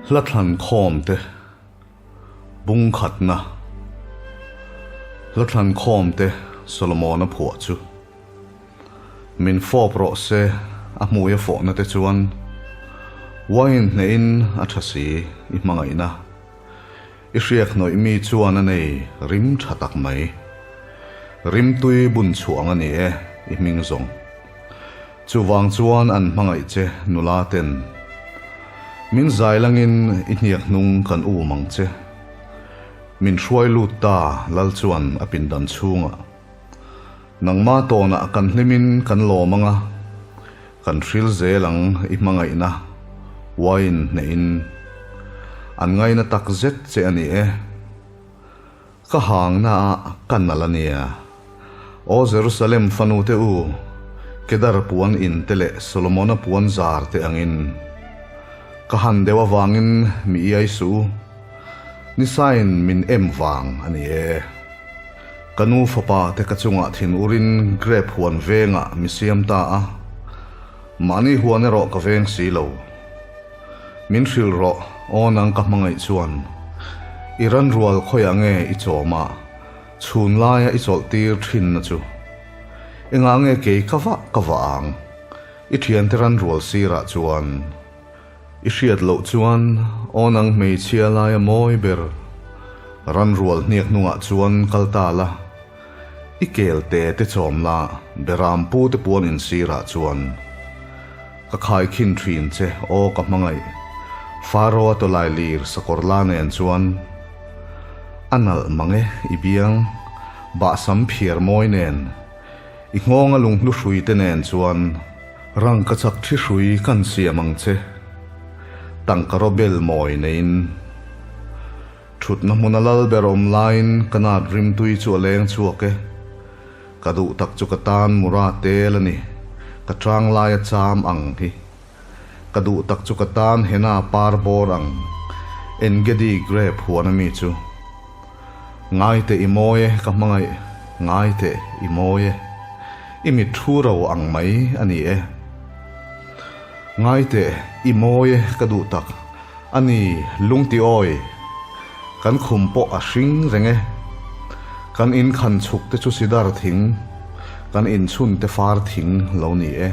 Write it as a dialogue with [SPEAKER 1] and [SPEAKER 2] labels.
[SPEAKER 1] Hla thlan khawm te bung khatna Hla thlan khawm te Solomona phuah chu Min fawp rawh se a hmui a fawhna te chuan Wine hnehin a tha si i hmangaihna I hriak hnawih mi chuan a nei rim tha tak mai. Rimtui bun chhuang a ni e i hming zawng. Chuvang chuan an hmangaih che nula ten. Min zai langin i hniak hnung kan um ang che. Min hruai lut ta lal chuan a pindan chhungah. Nangma tawnah kan hlimin kan lawm ang a, kan hril zel ang i hmangaihna wine hnehin. An ngaina tak zet che a ni e. Ka hangna ah ka nalh a nia. Aw Jerusalem fanute u, Kedar puan in te leh Solomona puan zar te angin. Ka han deuh avangin mi iai suh u, nisain min em vang a ni e. Ka nu fapa te ka chungah thin urin grape huan vengah mi siam ta a, mahni huan erawh ka veng si lo. Min hrilh rawh, aw nang ka hmangaih chuan. I ran rual khawiah nge i chawm a, chhun laia i chawlh tir thinna chu? Engah nge kei ka vah ka vah ang? I thiante ran rual sirah chuan. I hriat loh chuan aw nang hmeichhia laia mawi ber ran rual hniak hnungah chuan kal ta la, i kel te te chawm la beram pu te puan in sirah chuan. Ka khaikhin thin che aw ka hmangaih Faro-a tawlai lir sakawr la nen chuan a nalh mang e i biang bahsam phiar mawi nen i nghawnga lunghlu hrui te nen chuan rangka chak thi hrui kan siam ang che tangka rawbel mawi neiin thutna hmuna lal ber awm laiin ka nat rimtui chu a leng chhuak e. Ka duh tak chu ka tan mura tel a ni, ka chang laia cham ang hi. Ka duh tak chu ka tan henna par bawr ang, Engedi grape huan a mi chu. Ngai teh i mawi e ka hmangaih, ngai teh i mawi e. I mit thu ro ang mai a ni e. Ngai teh i mawi e ka duh tak, A ni, lungti awi. Kan khum pawh a hring reng e. Kan in khan chhuk te chu sidar thing, kan in chhun te far thing lo ni e.